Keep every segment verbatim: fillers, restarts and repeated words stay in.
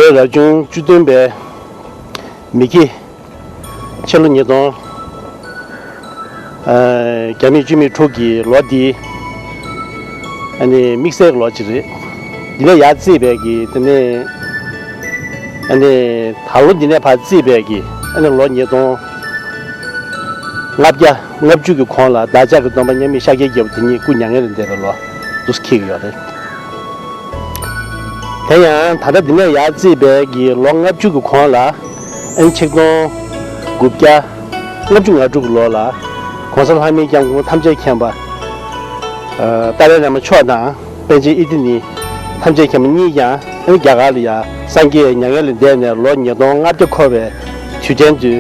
བོད་རབ་བྱུང་བཅུ་བདུན་པའི་མེ་ཁྱི། ཕྱི་ལོ་ཉིས་སྟོང་བརྒྱ་མེད་བཅུ་མེད་དྲུག་གི་ལོ་འདིའི་ཨ་ནི་དམིགས་བསལ་གྱི་ལོ་གཅིག་རེད། འདི་ནས་ཡར་བརྩིས་པའི་གི་དེ་ནས་ཨ་ནི་ད་ལོ་འདི་ནས་ཕར་བརྩིས་པའི་གི་ཨ་ནི་ལོ་ཉིས་སྟོང་ལྔ་བརྒྱ་ལྔ་བཅུ་གི་གོང་ལ་བདག་ཅག་གི་སྟོན་པ་མཉམ་མེད་ཤཱཀྱའི་རྒྱལ་པོ་དེ་ཉིད་སྐུ་མྱ་ངན་ལས་འདས་པའི་ལོ་འདུག་སེ་འཁེལ་གྱི་ཡོད་རེད། དེ་ཡང་ད་ལྟ་འདི་ནས་ཡར་བརྩིས་པའི་གི་ལོ་ལྔ་བཅུ་གི་གོང་ལ་ཨ་ནི་ཆིག་སྟོང་དགུ་བརྒྱ་ལྔ་བཅུ་ང་དྲུག་གི་ལོ་ལ་༸གོང་ས་ལྷ་མིའི་སྐྱབས་མགོན་ཐམས་ཅད་མཁྱེན་པ་ཨ་ཏཱ་ལའི་བླ་མ་མཆོག་དང་པཎ་ཆེན་ཨི་ཏི་ནི་ཐམས་ཅད་མཁྱེན་པ་གཉིས་ཀྱང་ཨ་ནི་རྒྱ་གར་ལ་ཡ་སངས་རྒྱས་མྱ་ངན་ལས་འདས་ནས་ལོ་ཉིས་སྟོང་ལྔ་བརྒྱ་འཁོར་བའི་དུས་དྲན་དུ་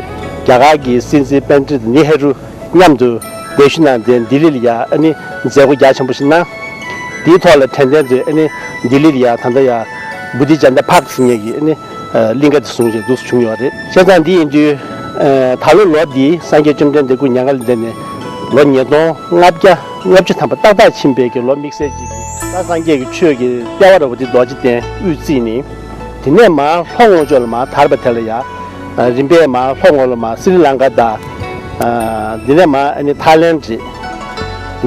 རྒྱ་གར་གྱི་སྲིད་འཛིན་པཎྜི་ཏ་ནེ་ཧེ་རུ་མཉམ་དུ་གདན་ཞུ་གནང་སྟེ་ལྡི་ལི་ལ་ཡ་ཨ་ནི་མཛད་སྒོ་རྒྱ་ཆེན་པོ་ཞིག་གནང་། དེའི་ཐོག་ལ་དྲན་རྟེན་དུ་ཨ་ནི་ལྡི་ལི་ལ་ཡ་ད་ལྟ་ཡ་བྷུ་ཏི་ཇན་ཏ་པཱརྐ་ཟེར་མཁན་གྱི་ཨ་ནི་གླིང་ག་དེ་བཟུང་བྱས་འདུག་སེ་བྱུང་ཡོད་རེད། བྱས་ཙང་འདི་ཡིན་དུས་ད་ལོ་ལོ་འདི་སངས་རྒྱས་བཅོམ་ལྡན་འདས་སྐུ་མྱ་ངན་ལས་འདས་ནས་ལོ་ཉིས་སྟོང་ལྔ་བརྒྱ་ལྔ་བཅུ་ཐམ་པ་ཏག་ཏག་ཕྱིན་པའི་གི་ལོ་དམིགས་བསལ་ཅིག་གི་ད་སངས་རྒྱས་ཀྱི་ཆོས་ཀྱི་ལྟེ་བ་ར་བ་ཏི་རྡོ་རྗེ་གདན་དབུས་བརྩིས་ནས། དེ་ནས་མར་ལྷོ་ངོས་ཕྱོགས་ལ་མར་དར་བ་དེ་ལ་ཡ། རིམ་པས་མར་ལྷོ་ངོས་ལ་མར་སི་རི་ལང་ཀ་དང་། དེ་ནས་མར་ཨ་ནི་ཐའི་ལེན་རེད། དེ་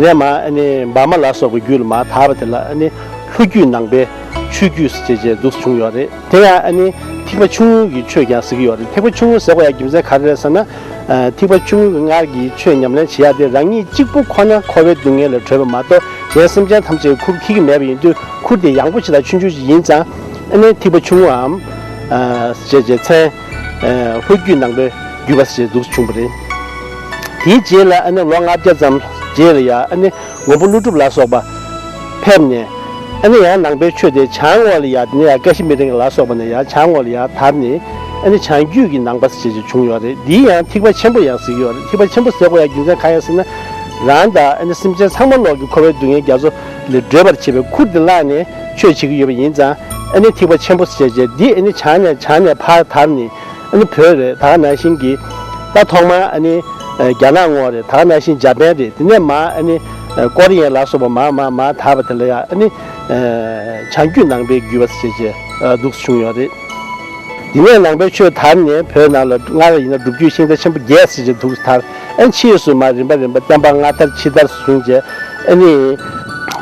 ནས་མར་ཨ་ནི་འབར་མ་ལ་སོགས་པའི་རྒྱུད་ལ་མར་དར་བ་དེ་ལ་ཨ་ནི་ལྷོ་རྒྱུད་ནང་པའི་ཆོས་བརྒྱུད་ཟེར་བྱས་བྱས་འདུག་སེ་བྱུང་ཡོད་རེད། དེ་ཡང་ཨ་ནི་ཐེག་པ་ཆུང་ངུ་གི་ཆོས་ཀྱང་ཟེར་གྱི་ཡོད་རེད། ཐེག་པ་ཆུང་ངུ་ཟེར་དགོས་ཡ་རྒྱུ་མཚན་ག་རེ་རེད་ཟེར་ན། ཐེག་པ་ཆུང་ངུ་གི་སྔར་གྱི་ཆོས་ཉམས་ལེན་བྱེད་ཡ་དེ་རང་ཉིད་གཅིག་པུ་ཁོ་ན་འཁོར་བའི་སྡུག་བསྔལ་ལས་གྲོལ་བ་མ་གཏོགས་གཞན་སེམས་ཅན་ཐམས་ཅད་ཁུར་འཁྱེར་གྱི་མེད་པ་ཡིན་དུས། ཁུར་དེ་ཡང་པོ་ཞིག་དང་ཆུང་ཆུང་ཞིག་ཡིན་ཙང་ཨ་ནི་ཐེག་པ་ཆུང་ངུའམ་ཞེས་བྱའི་མཚན་ལྷོ་རྒྱུད་ནང་པའི་བརྒྱུད་པ་ཞེས་འདུག་བྱུང་བ་རེད། དེའི་རྗེས་ལ་ཨ་ནི་ལོ་ལྔ་བརྒྱ་ཙམ་རྗེས་ལ་ཡང་ཨ་ནི་མགོན་པོ་ཀླུ་སྒྲུབ་ལ་སོགས་པ་ཕེབས་ནས། ཨ་ནི་ཡང་ནང་པའི་ཆོས་དེ་བྱང་ངོས་ལ་ཡ་དེ་ནས་ཡང་ཀ་ཤི་མིར་ལ་སོགས་པ་ནས་ཡང་བྱང་ངོས་ལ་ཡ་དར་ནས་ཨ་ནི་བྱང་རྒྱུད་ཀྱི་ནང་པ་ཞེས་བྱས་བྱུང་ཡོད་རེད། འདིའི་ཡང་ཐེག་པ་ཆེན་པོ་ཡང་ཟེར་གྱི་ཡོད་རེད། ཐེག་པ་ཆེན་པོ་ཟེར་དགོས་ཡ་རྒྱུ་མཚན་གང་ཡིན་ཟེར་ན། རང་དང་ཨ་ནི་སེམས་ཅན་ཚང་མ་ལོག་གི་འཁོར་བའི་སྡུག་བསྔལ་རྒྱ་མཚོ་ལས་སྒྲོལ་བར་བྱེད་པའི་ཁུར་དེ་བླངས་ནས་ཆོས་བྱེད་ཀྱི་ཡོད་པ་ཡིན་ཙང་། ཨ་ནི་ཐེག་པ་ཆེན་པོ་ཞེས་བྱས་འདི་ཨ་ནི་བྱང་ནས་བྱང་ནས་ཕར་དར་ནས་ཨ་ནི་བོད་རེད། ད་ག་ནང་བཞིན་གྱི་ད་ཐོག་མར་ཨ་ནི་རྒྱ་ནག་ངོས་རེད། ད་ག་ནང་བཞིན་འཇར་པན་རེད། དེ་ནས་མར་ཨ་ནི་ཀོ་རི་ཡན་ལ་སོགས་པ་མར་མར་མར་དར་བ་དེ་ལ་ཡང་ཨ་ནི་བྱང་རྒྱུད་ནང་པའི་བརྒྱུད་པ་ཞེས་བྱས་འདུག་སེ་བྱུང་ཡོད་རེད། དེ་ནས་ནང་པའི་ཆོས་དར་ནས་བོད་ནང་ལ་སྔར་ཡིན་ན་སྒྲུབ་བརྒྱུད་ཤིང་རྟ་ཆེན་པོ་བརྒྱད་ཟེར་བྱས་འདུག་སེ་དར། ཨ་ནི་ཕྱིས་སུ་མར་རིམ་པ་རིམ་པ་བསྟན་པ་སྔ་དར་ཕྱི་དར་བྱུང་རྗེས་ཨ་ནི་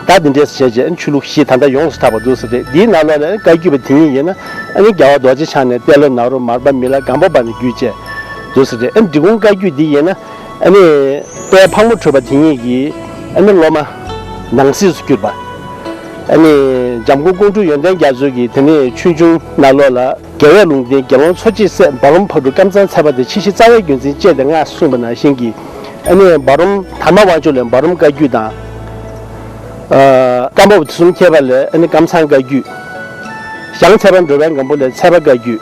ད་འདི་འདྲས་བྱས་རྗེས་ཨ་ནི་ཆོས་ལུགས་བཞི་ད་ལྟ་ཡོངས་སུ་གྲགས་པ་འདུག་སེ་རེད། འདིའི་ནང་ལོགས་ལ་ཨ་ནི་བཀའ་བརྒྱུད་པ་དེ་ཉིད་ཡིན་ན་ཨ་ནི་རྒྱལ་བ་རྡོ་རྗེ་འཆང་ནས་ཏེ་ལོ་ནཱ་རོ་མར་པ་མི་ལ་སྒམ་པོ་པ་ནས་བརྒྱུད་བྱས་འདུག་སེ་རེད། ཨ་ནི་འབྲི་གུང་བཀའ་བརྒྱུད་འདི་ཡིན་ན་ཨ་ནི་དཔལ་ཕག་མོ་གྲུ་པ་དེ་ཉིད་ཀྱི་ཨ་ནི་སློབ་མ་ནང་གསེས་སུ་གྱུར་པ། ཨ་ནི་འཇམ་མགོན་ཀོང་སྤྲུལ་ཡོན་ཏན་རྒྱ་མཚོ་གིས་དེ་ནས་ཆོས་འབྱུང་ནང་ལོགས་ལ། རྒྱལ་བས་ལུང་བསྟན་དགེ་སློང་འཚོ་བྱེད་སྲས། འབའ་རོམ་ཕག་གྲུ་ཀམ་ཚང་ཚལ་པ་སྟེ། ཕྱི་བཞིན་རྩ་བའི་རྒྱུ་མཚན་བཅས་ཏེ་ལྔ་གསུངས་པ་ནང་བཞིན་གྱི། ཨ་ནི་འབའ་རོམ་དར་མ་དབང་ཕྱུག་ལས་འབའ་རོམ་བཀའ་བརྒྱུད་དང་། ཨ་ཀརྨ་པ་དུས་གསུམ་མཁྱེན་པ་ལས་ཨ་ནི་ཀམ་ཚང་བཀའ་བརྒྱུད། ཞང་ཚལ་པ་འགྲོ་བའི་སྒམ་པོ་ལས་ཚལ་པ་བཀའ་བརྒྱུད།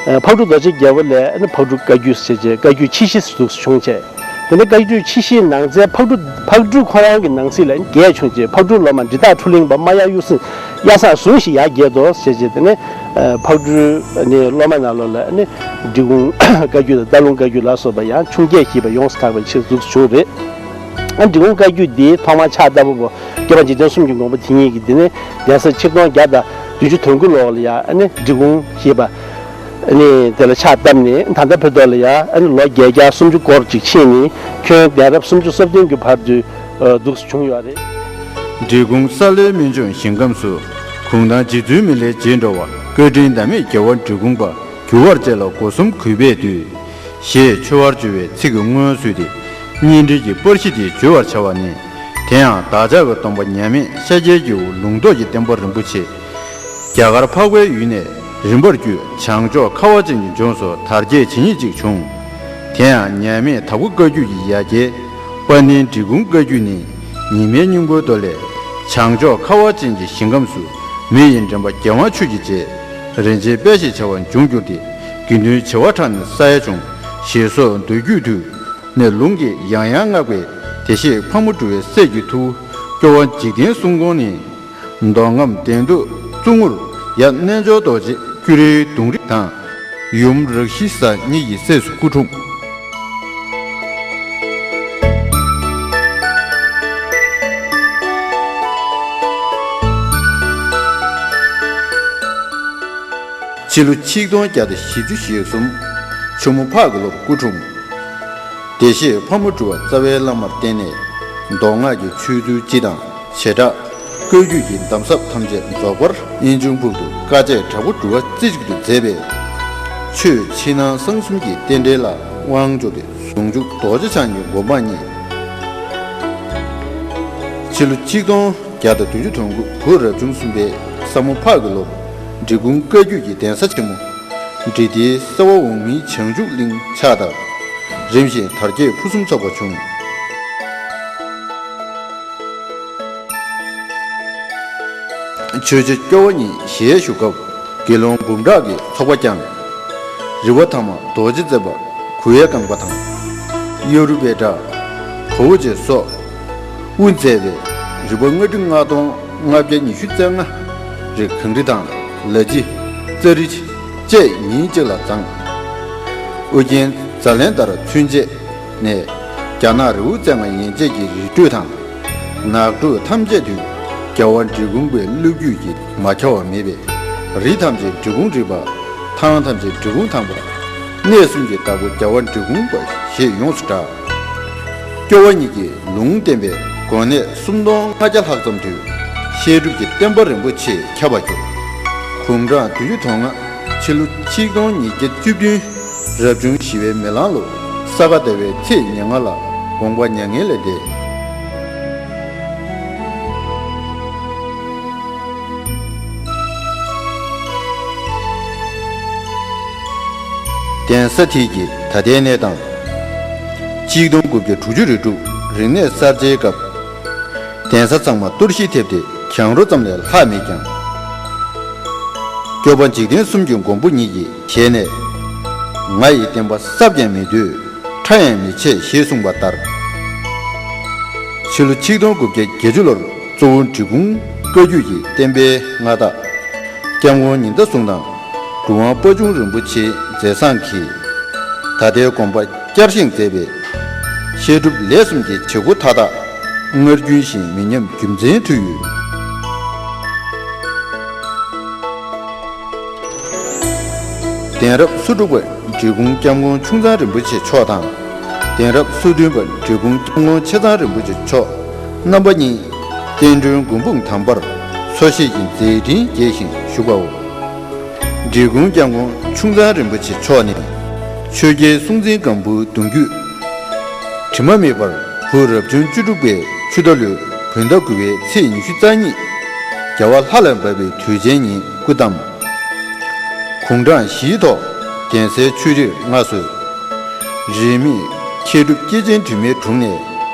ཨ་ཕག་གྲུ་རྡོ་རྗེ་རྒྱལ་པོ་ལས་ཨ་ནི་ཕག་གྲུ་བཀའ་བརྒྱུད་ཟེར་བྱས་བཀའ་བརྒྱུད་ཆེ་བཞི་ཟེར་འདུག་སེ་བྱུང་བྱས། དེ་ནས་བཀའ་བརྒྱུད་ཆེ་བཞིའི་ནང་ཚན་ཕག་གྲུ་ཕག་གྲུ་ཁོ་རང་གི་ནང་གསེས་ལ་བརྒྱད་བྱུང་རྗེས་ཕག་གྲུ་སློབ་མ་འབྲི་སྟག་ཁྲོ་གླིང་པ་རྨ་གཡང་གཡུ་སྲས་གཡའ་བཟང་ཟུང་བཞི་ཡར་རྒྱས་དོ་ཞེས་བྱས། དེ་ནས་ཕག་གྲུ་ནི་སློབ་མ་ནང་ལོགས་ལ་ནི་འབྲི་གུང་བཀའ་བརྒྱུད་དང་སྟག་ལུང་བཀའ་བརྒྱུད་ལ་སོགས་པ་ཡང་ཆུང་བརྒྱད་ཞེས་པ་ཡོངས་སུ་གྲགས་པའི་ཆེད་འཛུགས་བྱུང་རེད། ཨ་འབྲི་གུང་བཀའ་བརྒྱུད་འདིའི་ཐོག་མར་ཕྱག་བཏབ་པ་པོ་སྐྱོབ་པ་འཇིག་རྟེན་གསུམ་གྱི་མགོན་པོ་དེ་ཉིད་ཀྱིས་འདི་ནས་གདན་ས་ཆིག་སྟོང་བརྒྱ་དང་བདུན་ཅུ་དོན་དགུ་ལོ་ལ་ཡང་ཨ་ནི་འབྲི་གུང་ཞེས་པ། ཨ་ནི་དེ་ལ་ཕྱག་བཏབ་ནས་ད་ལྟ་བོད་ཐོག་ལ་ཡང་ཨ་ནི་ལོ་བརྒྱད་བརྒྱ་སུམ་ཅུ་སྐོར་ཅིག་ཕྱིན་ནས་ཁྱོན་གདན་རབས་སུམ་ཅུ་སོ་བདུན་གྱི་བར་དུ་འདུག་སེ་བྱུང་ཡོད་རེད། འབྲི་གུང་ས་ལའི་སྨན་ལྗོངས་ཞིང་ཁམས་སུ། གུང་ཐང་རྗེ་བཙུན་མི་ལའི་རྗེས་འགྲོ་བ། བཀའ་དྲིན་ཟླ་མེད་རྒྱལ་བ་འབྲི་གུང་པ། འགྱུར་བར་བཅས་ལ་སྒོ་གསུམ་གུས་པས་འདུད། ཞེས་ཆོ་བར་བཅུག་པའི་ཚིག་གི་སྔོན་བསུས་ཏེ། སྙན་འགྲེལ་གྱི་པར་གཞི་དེ་བརྗོད་པར་བྱ་བ་ནི། དེ་ཡང་བདག་ཅག་གི་སྟོན་པ་མཉམ་མེད་ཤཱཀྱའི་རྒྱལ་པོ་ལུང་རྟོགས་ཀྱི་བསྟན་པ་རིན་པོ་ཆེ། རྒྱ་གར་འཕགས་པའི་ཡུལ་ནས་རིམ་པར་བརྒྱུད་བྱང་ཕྱོགས་ཁ་བ་ཅན་གྱི་ལྗོངས་སུ་དར་རྒྱས་ཇི་སྙེད་ཅིག་བྱུང་། དེ་ཡང་ཉམས་མེད་དྭགས་པོ་བཀའ་བརྒྱུད་ཀྱི་ཡ་གྱལ་དཔལ་ལྡན་འབྲི་གུང་བཀའ་བརྒྱུད་ནི་ཉི་མའི་སྙིང་པོའི་མདོ་ལས། བྱང་ཕྱོགས་ཁ་བ་ཅན་གྱི་ཞིང་ཁམས་སུ་མི་ཡི་འདྲེན་པ་རྒྱལ་དབང་ཆོས་ཀྱི་རྗེ་རིན་ཆེན་དཔལ་ཞེས་བྱ་བ་འབྱུང་གྱུར་ཏེ། དགེ་འདུན་བྱེ་བ་ཕྲག་ནི་ས་ཡ་བྱུང་། ཞེས་སོགས་མདོ་རྒྱུད་དུ། ནས་ལུང་གིས་ཡང་ཡང་བསྔགས་པའི་བདེ་གཤེགས་ཕག་མོ་གྲུ་པའི་སྲས་ཀྱི་ཐུ་བོ་སྐྱོབ་པ་འཇིག་རྟེན་གསུམ་མགོན་ནི། མདོ་ཁམས་གདན་སྟོད་གཙུག་མུར་ཡབ་རྣལ་འབྱོར་རྡོ་རྗེ་ཀུ་རེའི་གདུང་རིགས་དང་། ཡུམ་རཀྵི་ས་གཉིས་ཀྱི་སྲས་སུ་སྐུ་འཁྲུངས། ཕྱི་ལོ་ཆིག་སྟོང་བརྒྱ་དང་བཞི་བཅུ་ཞེ་གསུམ། ཆུ་མོ་ཕག་གི་ལོར་སྐུ་འཁྲུངས། བདེ་གཤེགས་ཕག་མོ་གྲུ་པ་རྩ་བའི་བླ་མར་བསྟེན་ནས། མདོ་སྔགས་ཀྱི་ཆོས་ཚུལ་སྤྱི་དང་བྱེ་བྲག་བཀའ་བརྒྱུད་ཀྱི་གདམས་ཟབ་ཐམས་ཅད་རྫོགས་པར་དབྱིན་ཇིའི་ཕུག་ཏུ་དཀའ་སྤྱད་དྲག་པོ་སྒྲུབ་པ་རྩེ་གཅིག་ཏུ་མཛད་པས། ཆོས་ཕྱི་ནང་གསང་གསུམ་གྱི་རྟེན་འབྲེལ་ལ་དབང་འབྱོར་ཏེ་ཟུང་འཇུག་རྡོ་རྗེ་འཆང་གི་གོ་འཕང་བརྙེས། ཕྱི་ལོ་ཆིག་སྟོང་བརྒྱ་དང་བདུན་ཅུ་དོན་དགུ་བོད་རབ་བྱུང་གསུམ་པའི་ས་མོ་ཕག་གི་ལོར་འབྲི་གུང་བཀའ་བརྒྱུད་ཀྱི་གདན་ས་ཆེན་མོ་འབྲི་ཏའི་སེ་བ་འོག་མིན་བྱང་ཆུབ་གླིང་ཕྱག་བཏབ། རིམ་བཞིན་དར་རྒྱས་ཕུན་སུམ་ཚོགས་པ་བྱུང་། ཆོས་རྗེ་སྐྱོབ་པ་ཉིད་ཞལ་བཞུགས་སྐབས་དགེ་སློང་འབུམ་ཕྲག་གི་ཚོགས་པ་བསྐྱངས། རི་བོ་ཐ་མ་རྡོ་རྗེ་རྩེ་པ་གུ་ཡལ་རྐང་པ་དང་། གཡའ་རུ་པེ་ཏྲ། གོ་བོ་ཅེ་སོགས་དབུ་མཛད་པའི་རི་བོ་ལྔ་ཁྲི་ལྔ་སྟོང་ལྔ་བརྒྱ་ཉི་ཤུ་རྩ་ལྔ་རི་གངས་རི་དང་ལ་རྗེ། ཙ་རི་བཅས་ཉིན་གཅིག་ལ་བརྫངས། ཨོ་རྒྱན་ཛ་ལན་དར་ཚུན་ཆད་ནས་རྒྱ་ནག་རི་བོ་རྩེ་ལྔ་ཡན་ཆད་ཀྱི་རི་ཁྲོད་དང་། ནགས་ཁྲོད་ཐམས་ཅད་དུ་རྒྱལ་བ་འབྲི་གུང་པའི་བློ་རྒྱུད་ཀྱིས་མ་ཁྱབ་པ་མེད་པས། རི་ཐམས་ཅད་འབྲི་གུང་རི་པ། ཐང་ཐམས་ཅད་འབྲི་གུང་ཐང་པ། གནས་གསུམ་གྱི་བདག་པོ་རྒྱལ་བ་འབྲི་གུང་པ་ཞེས་ཡོངས་སུ་གྲགས། སྐྱོབ་པ་ཉིད་ཀྱིས་ལུང་བསྟན་པའི་དགོན་གནས་སུམ་སྟོང་ལྔ་བརྒྱ་ལྷག་ཙམ་དུ་བཤད་སྒྲུབ་ཀྱི་བསྟན་པ་རིན་པོ་ཆེ་ཁྱབ་པར་གྱུར། དགུང་གྲངས་བདུན་ཅུ་དོན་ལྔ། ཕྱི་ལོ་ཆིག་སྟོང་ཉིས་བརྒྱ་བཅུ་བདུན། རབ་བྱུང་བཞི་པའི་མེ་གླང་ལོ་ས་ག་ཟླ་བའི་ཚེས་ཉེར་ལྔ་ལ་དགོངས་པ་མྱ་ངན་ལས་འདས། གདན་ས་དེ་གི་ད་ལྟའི་གནས་སྟངས། ཆིག་སྟོང་དགུ་བརྒྱ་དྲུག་ཅུ་རེ་དྲུག་རིག་གནས་གསར་བརྗེའི་སྐབས། གདན་ས་ཚང་མ་གཏོར་བཤིག་ཐེབས་ཏེ་གྱང་རོ་ཙམ་ལས་ལྷག་མེད་ཀྱང་། སྐྱོབ་པ་འཇིག་རྟེན་གསུམ་གྱི་མགོན་པོ་ཉིད་ཀྱི་ཞལ་ནས། ང་ཡི་བསྟན་པ་སྲབ་ཀྱང་མི་འདོད། ཕྲ་ཡང་མི་ཆད་ཞེས་གསུངས་པ་ལྟར། ཕྱི་ལོ་ཆིག་སྟོང་དགུ་བརྒྱ་བརྒྱད་ཅུ་ལོར་གཙོ་བོ་འབྲི་གུང་བཀའ་བརྒྱུད་ཀྱི་བསྟན་པའི་མངའ་བདག་སྐྱབས་མགོན་ཉི་ཟླ་ཟུང་དང་གྲུབ་དབང་དཔའ་ཆུང་རིན་པོ་ཆེའི་མཛད་བཟང་གིས། ད་ལྟའི་དགོན་པ་བསྐྱར་བཞེངས་མཛད་པའི་བཤད་སྒྲུབ་ལས་གསུམ་གྱི་བྱེད་སྒོ་མཐའ་དག་སྔར་རྒྱུན་བཞིན་མི་ཉམས་རྒྱུན་འཛིན་ཐུབ་ཡོད། གདན་རབས་སོ་དྲུག་པ་འབྲི་གུང་སྐྱབས་མགོན་ཆུང་ཚང་རིན་པོ་ཆེ་མཆོག་དང་། གདན་རབས་སོ་བདུན་པ་འབྲི་གུང་སྐྱབས་མགོན་ཆེ་ཚང་རིན་པོ་ཆེ་མཆོག་རྣམ་པ་གཉིས་བསྟན་སྒྲོན་མགོན་དཔུང་དམ་པར་འཚོ་བཞེས་ཀྱི་མཛད་འཕྲིན་རྒྱས་ཤིང་བཞུགས་པའོ། འབྲི་གུང་སྐྱབས་མགོན་ཆུང་ཚང་རིན་པོ་ཆེ་མཆོག་ནི། ཆོས་རྒྱལ་སྲོང་བཙན་སྒམ་པོའི་གདུང་རྒྱུད། དྲི་མ་མེད་པར་བོད་རབ་བྱུང་བཅུ་དྲུག་པའི་ཆུ་རྟ་ལོའི་བོད་ཟླ་དགུ་པའི་ཚེས་ཉི་ཤུ་རྩ་གཉིས། རྒྱལ་བ་ལྷ་ལ་བབས་པའི་དུས་ཆེན་ཉིན་སྐུ་བལྟམས། དགུང་གྲངས་བཞིའི་ཐོག་གདན་སའི་ཆོས་རིར་མངའ་གསོལ། རིས་མེད་མཁས་གྲུབ་སྐྱེས་ཆེན་དུ་མའི་དྲུང་ནས།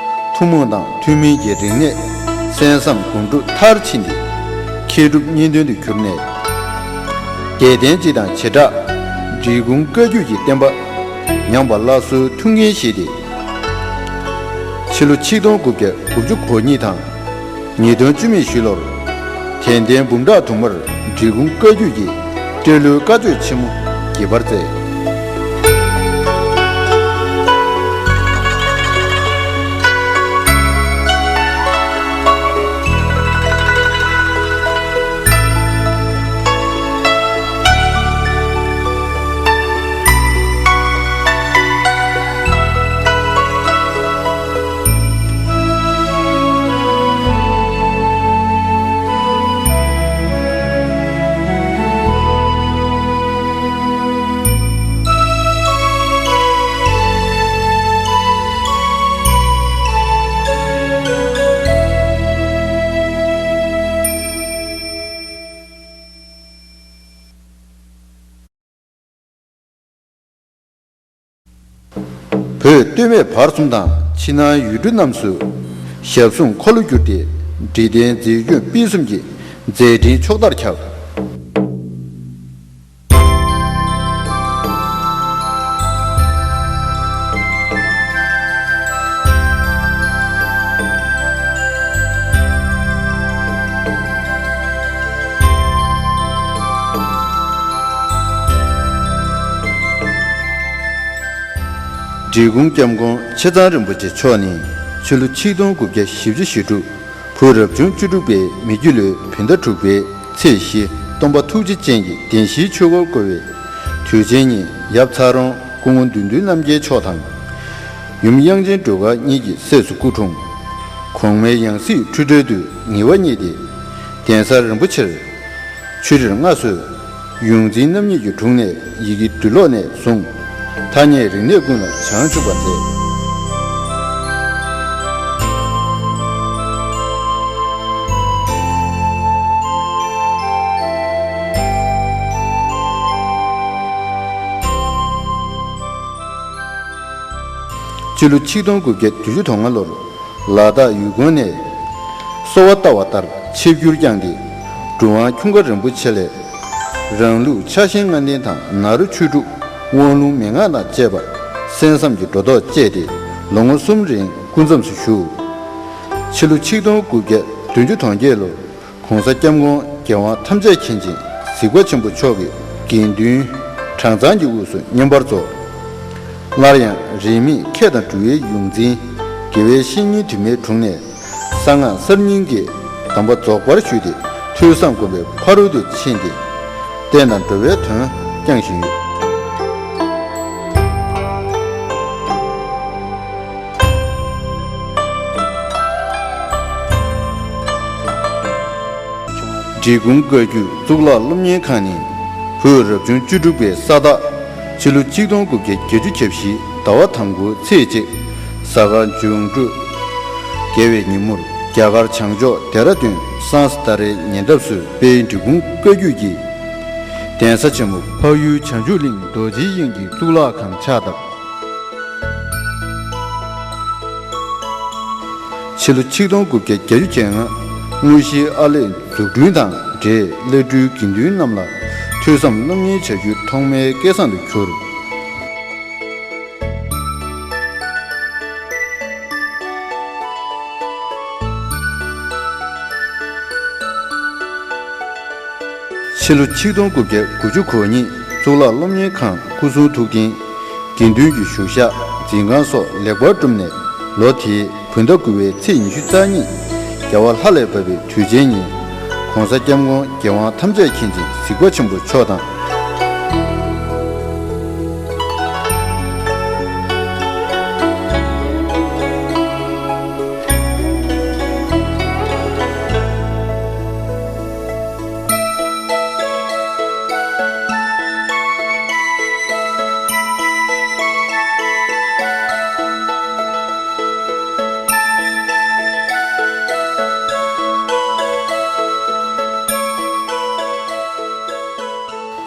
ཐུན་མོང་དང་ཐུན་མིན་གྱི་རིག་གནས་གསན་བསམ་སྒོམ་སྒྲུབ་མཐར་ཕྱིན་ཏེ། མཁས་གྲུབ་གཉིས་ལྡན་དུ་གྱུར་ནས། རྒྱལ་བསྟན་སྤྱི་དང་བྱེ་བྲག་འབྲི་གུང་བཀའ་བརྒྱུད་ཀྱི་བསྟན་པ་ཉམས་པ་སླར་གསོའི་ཐུགས་འགན་བཞེས་ཏེ། ཕྱི་ལོ་ཆིག་སྟོང་དགུ་བརྒྱ་དགུ་བཅུ་གོ་གཉིས་དང་། ཉིས་སྟོང་བཅུ་མེད་བཞི་ལོར། དད་ལྡན་འབུམ་ཕྲག་དུ་མར་འབྲི་གུང་བཀའ་བརྒྱུད་ཀྱི་སྤྲེལ་ལོའི་བཀའ་ཆོས་ཆེན་མོ་བགྱིས་པར་མཛད། བོད་སྟོད་སྨད་བར་གསུམ་དང་ཕྱི་ནང་ཡུལ་གྲུ་རྣམས་སུ་ཞབས་ཟུང་འཁོར་ལོ་བསྒྱུར་ཏེ་འབྲི་བསྟན་མཛེས་དཔྱོད་སྤེལ་གསུམ་གྱི་མཛད་འཕྲིན་ཕྱོགས་མཐར་ཁྱབ། འབྲི་གུང་སྐྱབས་མགོན་ཆེ་ཚང་རིན་པོ་ཆེ་མཆོག་ནི་ཕྱི་ལོ་ཆིག་སྟོང་དགུ་བརྒྱ་བཞི་བཅུ་ཞེ་དྲུག་བོད་རབ་བྱུང་བཅུ་དྲུག་པའི་མེ་རྒྱུད་ལོའི་བོད་ཟླ་དྲུག་པའི་ཚེས་བཞི་ སྟོན་པ་ཐུགས་རྗེ་ཅན་གྱི་བདེན་བཞིའི་ཆོས་འཁོར་བསྐོར་བའི་དུས་ཆེན་ཉིན། ཡབ་ཚ་རོང་སྐུ་ངོ་བདུད་འདུལ་རྣམ་རྒྱལ་མཆོག་དང་། ཡུམ་དབྱངས་ཅན་སྒྲོལ་དཀར་གཉིས་ཀྱི་སྲས་སུ་སྐུ་འཁྲུངས། གོང་མའི་ཡང་སྲིད་འཁྲུལ་བྲལ་དུ་ངེས་པ་རྙེད་དེ། གདན་ས་རིན་པོ་ཆེར་ཆོས་ཁྲིར་མངའ་གསོལ། ཡོངས་འཛིན་རྣམ་གཉིས་ཀྱི་དྲུང་ནས་ཡི་གེ་འབྲི་ཀློག་ནས་བཟུང་། ཐ་སྙད་རིག་གནས་ཀུན་ལ་བྱང་ཆུབ་པ་མཛད། སྤྱི་ལོ་ཆིག་སྟོང་དགུ་བརྒྱ་བདུན་ཅུ་དོན་ལྔ་ལོར། ལ་དྭགས་ཡུལ་ཀུན་ནས་གསོལ་བ་བཏབ་པ་ལྟར་ཆིབས་བསྒྱུར་བསྐྱངས་ཏེ། གྲུབ་དབང་ཁྱུང་དགའ་རིན་པོ་ཆེ་ལས། རང་ལུགས་ཕྱག་ཆེན་ལྔ་ལྡན་དང་ནཱ་རོ་ཆོས་དྲུག། དབང་ལུང་མན་ངག་དང་བཅས་པ་གསན་བསམ་གྱི་སྒྲོ་འདོགས་བཅད་དེ། ལོ་ངོ་གསུམ་རིང་སྐུ་མཚམས་སུ་བཞུགས། ཕྱི་ལོ་ཆིག་སྟོང་དགུ་བརྒྱ་བདུན་ཅུ་དོན་བརྒྱད་ལོར་༸གོང་ས་༸སྐྱབས་མགོན་རྒྱལ་དབང་ཐམས་ཅད་མཁྱེན་ཅིང་གཟིགས་པ་ཆེན་པོ་མཆོག་གི་དགེ་འདུན་གྲངས་ཚང་གི་དབུས་སུ་བསྙེན་པར་རྫོགས། སླར་ཡང་རིས་མེད་མཁས་དང་གྲུབ་པའི་ཡོངས་འཛིན་དགེ་བའི་བཤེས་གཉེན་དུ་མའི་དྲུང་ནས། གསང་སྔགས་གསར་རྙིང་གི་གདམས་པ་རྫོགས་པར་ཞུས་ཏེ། ཐོས་བསམ་སྒོམ་པའི་ཕ་རོལ་ཏུ་ཕྱིན་ཏེ། བསྟན་དང་འགྲོ་བའི་དོན་བསྐྱངས་བཞིན་ཡོད། འབྲི་གུང་བཀའ་བརྒྱུད་གཙུག་ལག་སློབ་གཉེར་ཁང་ནི། བོད་རབ་བྱུང་བཅུ་དྲུག་པའི་ས་སྟག་ཕྱི་ལོ་ཆིག་སྟོང་དགུ་བརྒྱ་བརྒྱད་ཅུ་གྱ་བཞི་ཟླ་བ་དང་པོའི་ཚེས་གཅིག་གཟའ་སྐར་འབྱུང་འཕྲོད་དགེ་བའི་ཉིན་མོར། རྒྱ་གར་བྱང་ཕྱོགས་ལྡེ་ར་ལྡུན་སཾ་སི་ཏཱ་རའི་ཉེ་འདབས་སུ་དཔལ་འབྲི་གུང་བཀའ་བརྒྱུད་ཀྱི་གདན་ས་ཆེན་མོ་འཕགས་ཡུལ་བྱང་ཆུབ་གླིང་རྡོ་རྗེའི་དབྱིངས་ཀྱི་གཙུག་ལག་ཁང་ཕྱག་བཏབ། ཕྱི་ལོ་ཆིག་སྟོང་དགུ་བརྒྱ་བརྒྱད་ཅུ་གྱ་ལྔ། དངོས་གཞིའི་ཨར་ལས་འཛུགས་སྐྲུན་དང་འབྲེལ། སླད་སྤྲུལ་དགེ་འདུན་རྣམས་ལ་ཐོས་བསམ་སློབ་གཉེར་བྱ་རྒྱུའི་ཐོག་མའི་སྐལ་བཟང་དུ་གྱུར། ཕྱི་ལོ་ཆིག་སྟོང་དགུ་བརྒྱ་དགུ་ཅུ་གོ་གཉིས། གཙུག་ལག་སློབ་གཉེར་ཁང་སྐུ་གསུང་ཐུགས་རྟེན་དགེ་འདུན་གྱི་བཞུགས་ཤག་འཛིན་ཁང་སོགས་ལེགས་པར་བསྒྲུབས་ནས། ལོ་དེའི་བོད་ཟླ་དགུ་པའི་ཚེས་ཉི་ཤུ་རྩ་གཉིས། རྒྱལ་བ་ལྷ་ལས་བབས་པའི་དུས་ཆེན་ཉིན། ༸གོང་ས་༸སྐྱབས་མགོན་རྒྱལ་དབང་ཐམས་ཅད་མཁྱེན་ཅིང་གཟིགས་པ་ཆེན་པོ་མཆོག་དང་།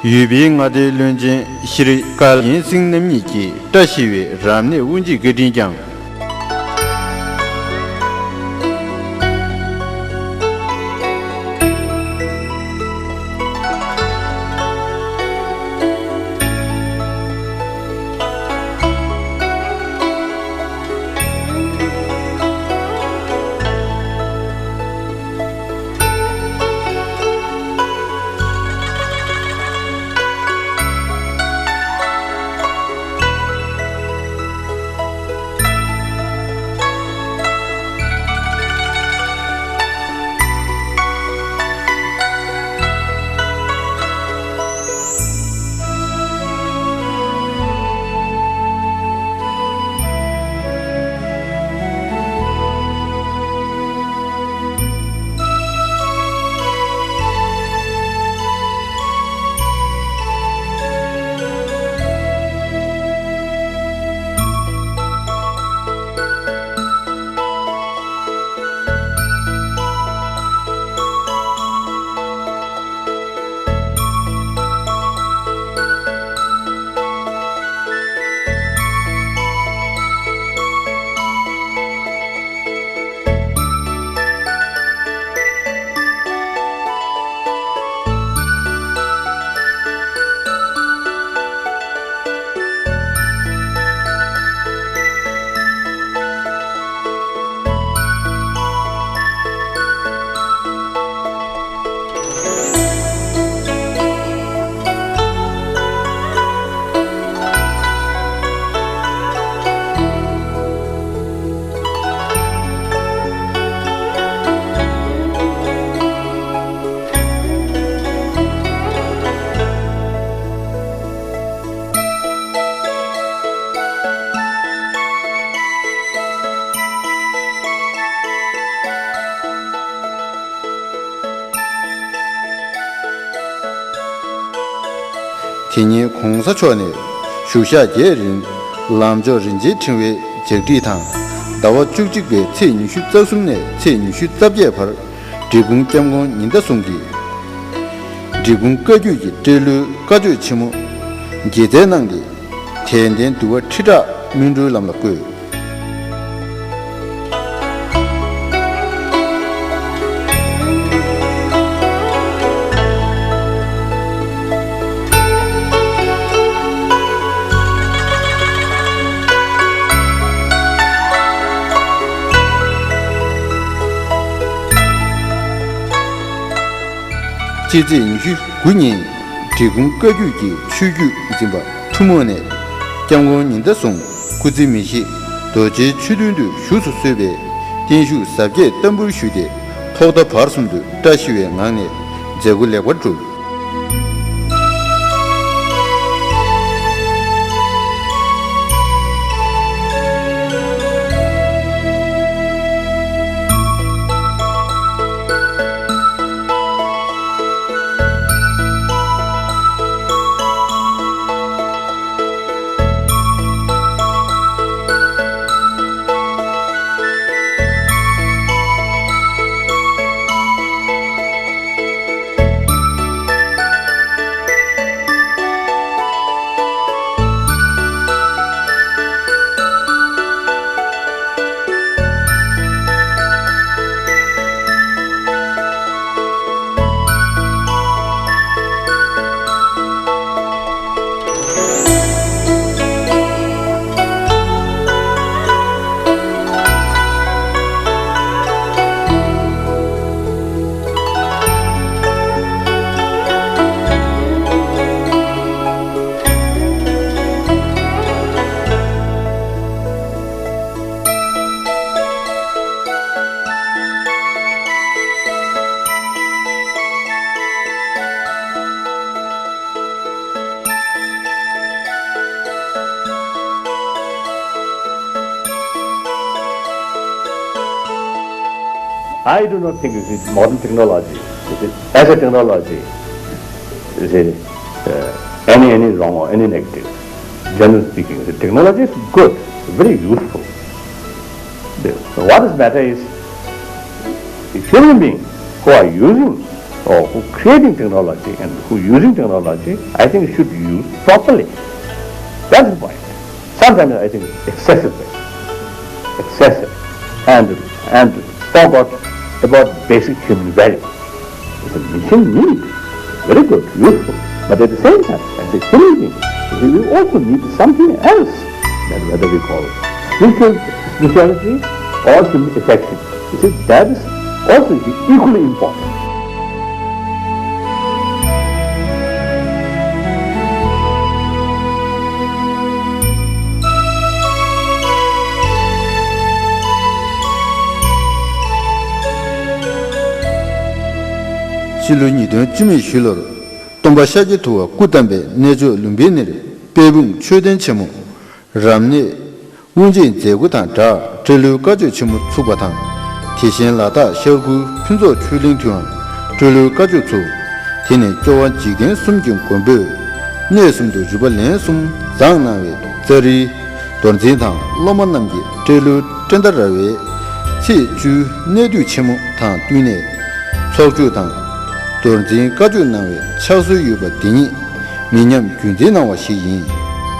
ཡུལ་པའི་མངའ་སྡེའི་བློན་ཆེན་ཤྲཱི་ཀ་ལ་ཡན་སིང་རྣམ་གཉིས་ཀྱིས་བཀྲ་ཤིས་པའི་རབ་གནས་དབུ་འབྱེད་བཀའ་དྲིན་བསྐྱངས། དེ་ཉིན་གོང་ས་མཆོག་ནས་བཞུགས་ཞག་བརྒྱད་རིང་ལམ་མཆོག་རིན་ཆེན་ཕྲེང་བའི་ལྗགས་ཁྲིད་དང་། ཟླ་བ་བཅུ་གཅིག་པའི་ཚེས་ཉི་ཤུ་རྩ་གསུམ་ནས་ཚེས་ཉི་ཤུ་རྩ་བརྒྱད་བར་འབྲི་གུང་སྐྱབས་མགོན་ཉི་ཟླ་ཟུང་གིས་འབྲི་གུང་བཀའ་བརྒྱུད་ཀྱི་སྤྲེལ་ལོའི་བཀའ་ཆོས་ཆེན་མོ་དགྱེས་སྩལ་གནང་སྟེ། དད་ལྡན་འདུལ་བ་ཁྲི་ཕྲག་སྨིན་གྲོལ་ལམ་ལ་བཀོད། སྤྱི་ཚེས་ཉི་ཤུ་དགུ་ཉིན་འབྲི་གུང་བཀའ་བརྒྱུད་ཀྱི་ཆོས་བརྒྱུད་འཛིན་པ་ཐུན་མོང་ནས་སྐྱབས་མགོན་ཉི་ཟླ་ཟུང་སྐུ་ཚེ་མི་ཤིགས་རྡོ་རྗེའི་ཆོས་མདུན་དུ་བཞུགས་སུ་གསོལ་བའི་བརྟན་བཞུགས་གཟབ་རྒྱས་བསྟར་འབུལ་ཞུས་ཏེ། ཐོག་མཐའ་བར་གསུམ་དུ་བཀྲ་ཤིས་པའི་ངང་ནས་མཛད་སྒོ་ལེགས་པར་གྲུབ། I do not think, you see, modern technology, you see, as a technology, you see, uh, any, any wrong or any negative. Generally speaking, the technology is good, very useful. The, what is matter is, the human being who are using or who creating technology and who using technology, I think should use properly. That's the point. Sometimes I think excessively, excessive, and, and forgot about basic human value. It's a machine need, very good, useful, but at the same time, as a human being, we also need something else, that whether we call it spiritual, spirituality or human affection. You see, that is also equally important. ཕྱི་ལོ་ཉིས་སྟོང་བཅུ་མེད་བཞི་ལོར་སྟོན་པ་ཤཱཀྱ་ཐུབ་པ་སྐུ་བལྟམས་པའི་གནས་མཆོག་ལུམ་བི་ནིར་དཔལ་སྤུངས་མཆོད་རྟེན་ཆེན་མོ་རབ་གནས་དབུ་འབྱེད་མཛད་སྒོ་དང་སྦྲགས་སྤྲེལ་ལོའི་བཀའ་ཆོས་ཆེན་མོ་ཚུགས་པ་དང་། དེ་བཞིན་ལ་དྭགས་ཤར་ཁུལ་ཕུན་ཚོགས་ཆོས་གླིང་དུའང་སྤྲེལ་ལོའི་བཀའ་ཆོས་ཚུགས། དེ་ནི་སྐྱོབ་པ་འཇིག་རྟེན་གསུམ་གྱི་མགོན་པོས་གནས་གསུམ་དུ་རུས་པ་ལན་གསུམ་བརྫངས་གནང་བའི་ཙཱ་རི་རྡོར་འཛིན་དང་སློབ་མ་རྣམས་ཀྱིས་སྤྲེལ་ལོའི་སྤྲེལ་ཟླ་ར་བའི་ཚེས་བཅུའི་གནས་དུས་ཆེན་མོ་དང་བསྟུན་ནས་ཚོགས་མཆོད་དང་། རྡོར་འཛིན་བཀའ་ཆོས་གནང་བའི་ཕྱག་སྲོལ་ཡོད་པ་འདི་ཉིད་མི་ཉམས་རྒྱུན་འཛིན་གནང་བ་ཞིག་ཡིན།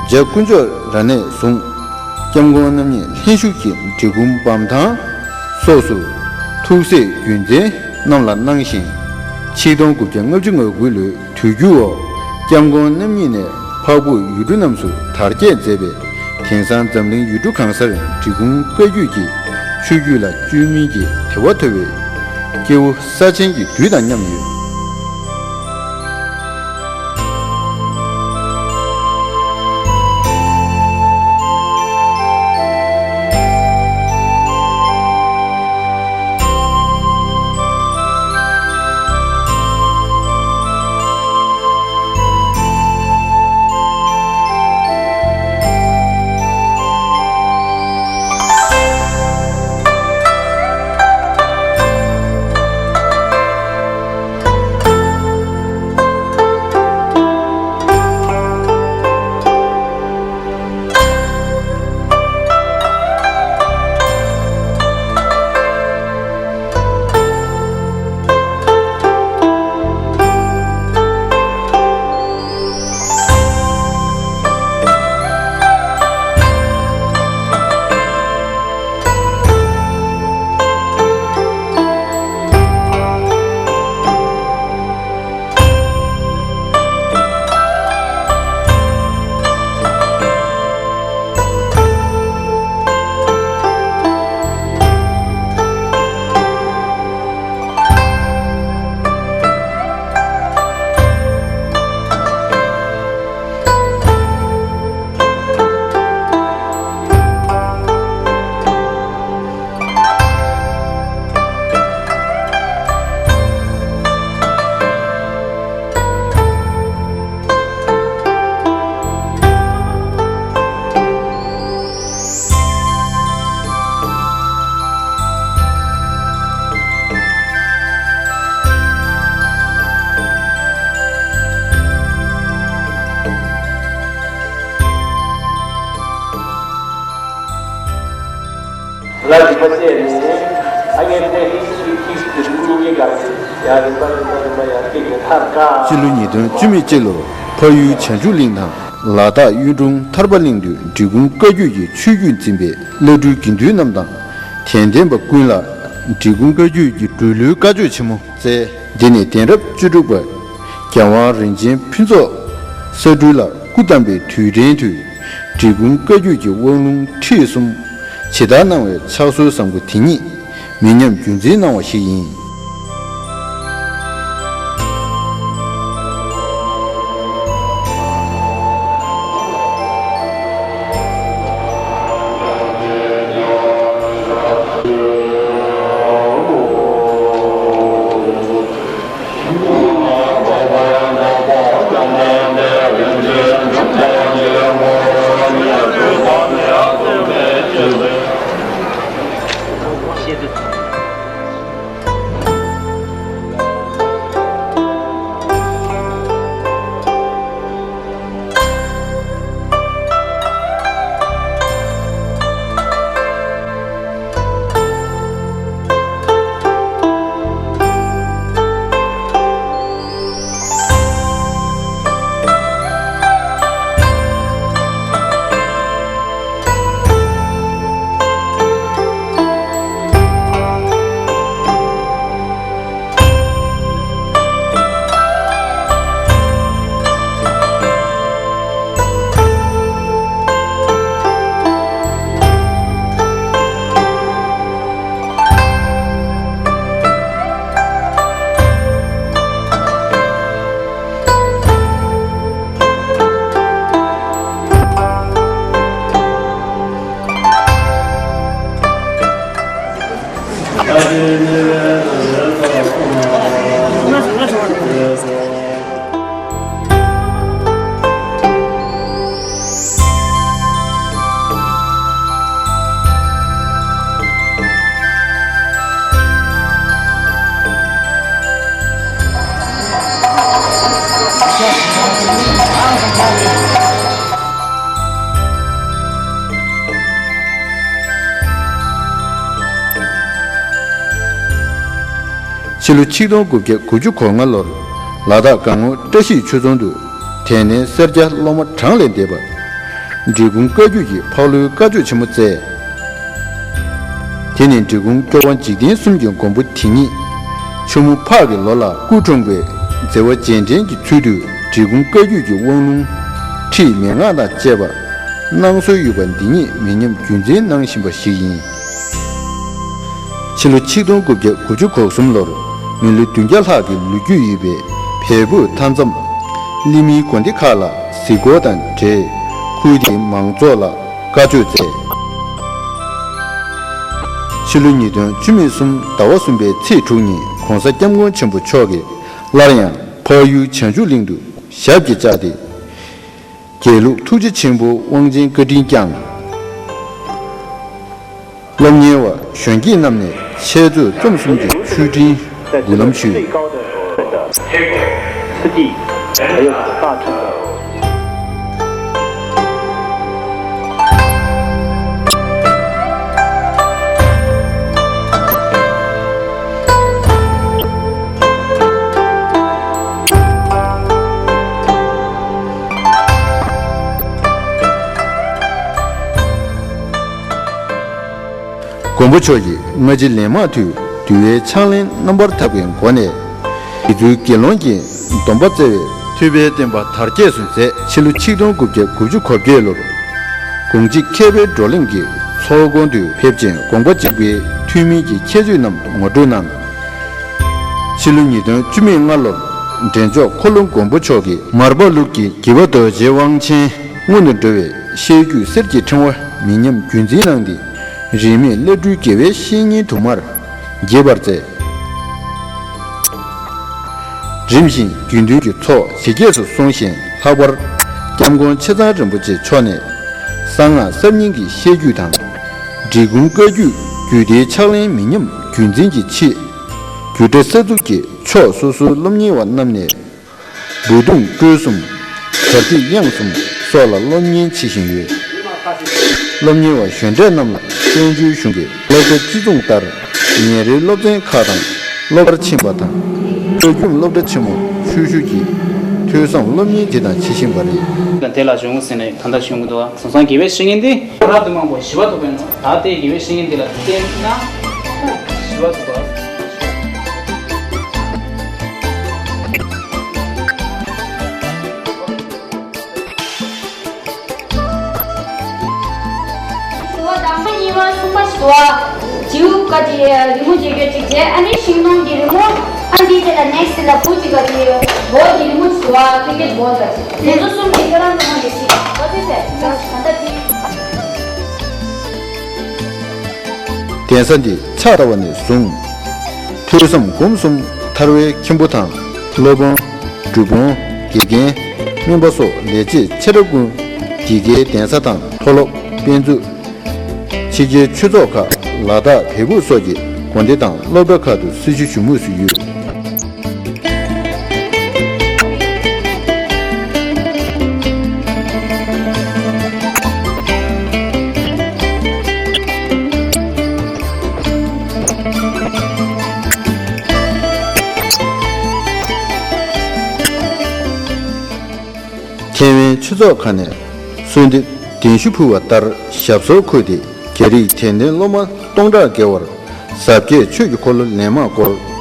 རྗེ་དཀོན་མཆོག་ར་ནས་བཟུང་སྐྱབས་མགོན་རྣམ་གཉིས་ལྷན་བཞུགས་ཀྱིས་འབྲི་གུང་བམ་ཐང་སོགས་སུ་ཐུགས་སྲས་རྒྱུད་འཛིན་རྣམས་ལ་གནང་ཞིང་། ཆིག་སྟོང་དགུ་བརྒྱ་ལྔ་བཅུ་ང་དགུ་ལོའི་དུས་འགྱུར་འོག་སྐྱབས་མགོན་རྣམ་གཉིས་ནས་འཕགས་བོད་ཡུལ་གྲུ་རྣམས་སུ་དར་རྒྱས་མཛད་པས། དེང་སང་འཛམ་གླིང་ཡུལ་གྲུ་གང་སར་འབྲི་གུང་བཀའ་བརྒྱུད་ཀྱི་ཆོས་བརྒྱུད་ལ་བཅོས་མིན་གྱི་དད་པ་ཐོབ་པའི་སྐྱེ་བོ་ས་ཆེན་གྱི་དུས་དང་མཉམ་ཡོད། ལ་རིམ་པ་བཅས་ནས་ཨ་ཡེ་ཏེ་ཧི་ཤི་ཁི་ཤི་ཏུ་རིམ་གཉིས་ཀྱི་སྒང་ནས་ཡང་རིམ་པ་རིམ་པ་རིམ་པ་ཡར་རྒྱས་ཀྱི་མཐར་དཀའ། སྤྱི་ལོ་ཉིས་སྟོང་བཅུ་མེད་གཅིག་ལོར་འཕགས་ཡུལ་བྱང་ཆུབ་གླིང་དང་ལ་དྭགས་གཡུང་དྲུང་ཐར་པ་གླིང་དུ་འབྲི་གུང་བཀའ་བརྒྱུད་ཀྱི་ཆོས་བརྒྱུད་འཛིན་པའི་བླ་སྤྲུལ་དགེ་འདུན་རྣམས་དང་། དད་ལྡན་པ་ཀུན་ལ་འབྲི་གུང་བཀའ་བརྒྱུད་ཀྱི་སྒྲོལ་ལུགས་བཀའ་ཆོས་ཆེན་མོ་སྩལ། འདི་ནི་གདན་རབས་བཅུ་དྲུག་པ་རྒྱལ་དབང་རིན་ཆེན་ཕུན་ཚོགས་ས་སྤྲུལ་ལ་སྐུ་བལྟམས་པའི་དུས་དྲན་དུ་འབྲི་གུང་བཀའ་བརྒྱུད་ཀྱི་དབང་ལུང་ཁྲིད་གསུམ་ཇི་ལྟར་གནང་བའི་ཕྱག་སྲོལ་བཟང་པོ་དེ་ཉིད་མི་ཉམས་རྒྱུན་འཛིན་གནང་བ་ཞིག་ཡིན། ཕྱི་ལོ་ཆིག་སྟོང་དགུ་བརྒྱ་དགུ་བཅུ་གོ་ལྔ་ལོར་ལ་དྭགས་སྒང་དབུ་བཀྲ་ཤིས་ཆོས་རྫོང་དུ་དེ་ནས་སེར་སྐྱ་སློབ་མ་གྲངས་ལས་འདས་པ་འབྲི་གུང་བཀའ་བརྒྱུད་ཀྱི་འཕགས་ལོའི་བཀའ་ཆོས་ཆེན་མོ་སྩལ། དེ་ནི་འབྲི་གུང་སྐྱོབ་པ་འཇིག་རྟེན་གསུམ་གྱི་མགོན་པོ་དེ་ཉིད་ཆུ་མོ་ཕག་གི་ལོ་ལ་སྐུ་འཁྲུངས་པའི་མཛད་པ་རྗེས་དྲན་གྱི་ཚུལ་དུ་འབྲི་གུང་བཀའ་བརྒྱུད་ཀྱི་དབང་ལུང་ཁྲིད་མན་ངག་དང་བཅས་པ་གནང་སྲོལ་ཡོད་པ་འདི་ཉིད་མི་ཉམས་རྒྱུན་འཛིན་གནང་བཞིན་པ་ཞིག་ཡིན། ཕྱི་ལོ་ཆིག་སྟོང་དགུ་བརྒྱ་དགུ་བཅུ་གོ་གསུམ་ལོར་མི་ལོ་བདུན་བརྒྱ་ལྷག་གི་ལོ་རྒྱུས་ཡོད་པའི་བལ་པོའི་མཐའ་མཚམས་གླིང་མིའི་དགོན་སྡེ་ཁག་ལ་གཟིགས་སྐོར་དང་འབྲེལ་ཁུལ་དེའི་མང་ཚོགས་ལ་བཀའ་ཆོས་སྩལ། ཕྱི་ལོ་ཉིས་སྟོང་བཅུ་མེད་གསུམ་ཟླ་བ་གསུམ་པའི་ཚེས་དྲུག་ཉིན་༸གོང་ས་༸སྐྱབས་མགོན་ཆེན་པོ་མཆོག་གིས་སླར་ཡང་འཕགས་ཡུལ་བྱང་ཆུབ་གླིང་དུ་ཞབས་ཀྱིས་བཅགས་ཏེ། དགེ་ལུགས་ཐུགས་རྗེ་ཆེན་པོའི་དབང་ཆེན་བཀའ་དྲིན་བསྐྱངས། སློབ་གཉེར་བ་གཞོན་སྐྱེས་རྣམས་ནས་འཆད་རྩོད་རྩོམ་གསུམ་གྱི་ཆོས་འབྲེལ་འབུལ་ལམ་ཞུས། མགོན་པོ་མཆོག་གིས་སྔ་ཕྱི་ལན་མང་དུ་འདུལ་བའི་ཕྱག་ལེན་རྣམ་པར་ཐར་པའི་སྒོ་ནས་དགེ་ཚུལ་དགེ་སློང་གི་སྡོམ་པ་བསྩལ་བའི་ཐུབ་པའི་བསྟན་པ་དར་རྒྱས་སུ་མཛད། ཕྱི་ལོ་ཆིག་སྟོང་དགུ་བརྒྱ་དགུ་བཅུ་གོ་བརྒྱད་ལོར་དགོངས་གཅིག་མཁས་པའི་བགྲོ་གླེང་གི་ཚོགས་ཁང་དུ་ཕེབས་ཀྱིན་དགོངས་པ་གཅིག་པའི་ཐུན་མིན་གྱི་ཁྱད་ཆོས་རྣམས་ངོ་སྤྲོད་གནང་། ཕྱི་ལོ་ཉིས་སྟོང་བཅུ་མེད་ལྔ་ལོར་འདྲེན་མཆོག་འཁོར་ལོ་མགོན་པོ་མཆོག་གིས་མར་པ་ལུགས་ཀྱི་དགྱེས་པ་རྡོ་རྗེའི་དབང་ཆེན་སྔོན་དུ་འགྲོ་བའི་བཤད་རྒྱུད་གསེར་གྱི་ཕྲེང་བ་མི་ཉམས་རྒྱུན་འཛིན་གནང་སྟེ། རིས་མེད་བླ་སྤྲུལ་དགེ་བའི་བཤེས་གཉེན་དུ་མར་རྒྱས་པར་མཛད། རིམ་བཞིན་དགེ་འདུན་གྱི་ཚོགས་ཇེ་རྒྱས་སུ་སོང་ཞིང་། ལྷག་པར་སྐྱབས་མགོན་ཆེ་ཚང་རིན་པོ་ཆེ་མཆོག་ནས་གསང་སྔགས་གསར་རྙིང་གི་བཤད་རྒྱུད་དང་། འབྲི་གུང་བཀའ་བརྒྱུད་རྒྱུད་སྡེའི་ཕྱག་ལེན་མི་ཉམས་རྒྱུན་འཛིན་གྱི་ཆེད། རྒྱུད་གྲྭ་གསར་འཛུགས་ཀྱིས་ཕྱོགས་སོ་སོའི་སློབ་གཉེར་བ་རྣམས་ནས། འབུ་དུང་སྤྲུལ་གསུམ། གར་ཐིག་དབྱངས་གསུམ་སོགས་ལ་སློབ་གཉེར་བྱེད་བཞིན་ཡོད། སློབ་གཉེར་བ་གཞོན་གྲས་རྣམས་ལ་ བཙན་བྱོལ་གཞུང་གི་སློབ་གྲྭ་སྤྱི་མཚུངས་ལྟར་ཉིན་རེའི་སློབ་ཚན་ཁག་དང་སློབ་མཐར་ཕྱིན་པ་དང་། བོད་ཁྱིམ་སློབ་གྲྭ་ཆེན་མོ་ཆུ་ཤུར་གྱི་ཐོས་བསམ་སློབ་གཉེར་བྱེད་དང་བྱེད་བཞིན་པ་རེད། དེ་ལ་བྱུང་ཟེར་ནས་ད་ལྟ་བྱུང་གི་འདུག་ཟང་ཟང་དགེ་བའི་བཤེས་གཉེན་འདི་རབ་ཏུ་མང་པོ་ཞི་བ་འདུག་པས་ནོ། ད་ལྟའི་དགེ་བའི་བཤེས་གཉེན་འདི་ལ་བརྟེན་ན་ཞི་བ་འདུག་པ། ཞུ་བ་དང་པོ་གཉིས་པ་གསུམ་པ་ཞུ་བ། བྱིའུ་ག་དེ་རི་མོ་བྱེད་རྒྱུ་གཅིག་བྱས། ཨ་ནི་ཤིང་སྡོང་གི་རི་མོ། ཨ་འདི་དེ་ལ་ནེག་སི་ལ་བུ་གཅིག་ག་དེ་བོ་གི་རི་མོ་ཞུ་བ། ཀི་ཀེ་བོ་ལ་དེ་ཚོ་གསུམ་གྱི་ཁྱོད་རང་ཚོ་མ་ཡེ་ཤེས་བོ་དེ་ཟེར་ད་ལྟ་དེ། གདན་ས་འདི་ཕྱག་བཏབ་པ་ནས་བཟུང་ཐོས་བསམ་སྒོམ་གསུམ་ཐར་བའི་མཁན་པོ་དང་སློབ་དཔོན། སྒྲུབ་དཔོན། དགེ་རྒན། སྨན་པ་སོགས་ལས་བྱེད་ཆེ་ཕྲ་ཀུན་འདི་གའི་གདན་ས་དང་མཐོ་སློབ་དཔེ་མཛོད། ཕྱི་རྒྱལ་ཆོས་ཚོགས་ཁག་ལ་དྭགས་བལ་ཡུལ་སོགས་ཀྱི་དགོན་སྡེ་དང་སློབ་གྲྭ་ཁག་ཏུ་སྲི་ཞུ་ཞུ་མུས་སུ་ཡོད། ཐའེ་ཝན་ཆོས་ཚོགས་ཁག་ནས་གསོལ་འདེབས་གདན་ཞུ་ཕུལ་བ་ལྟར་ཞབས་སོར་འཁོད་དེ། རྒྱ་རིགས་དད་ལྡན་སློབ་མ་སྟོང་ཕྲག་བརྒལ་བར་ཟབ་རྒྱས་ཆོས་ཀྱི་འཁོར་ལོ་ལན་མང་བསྐོར།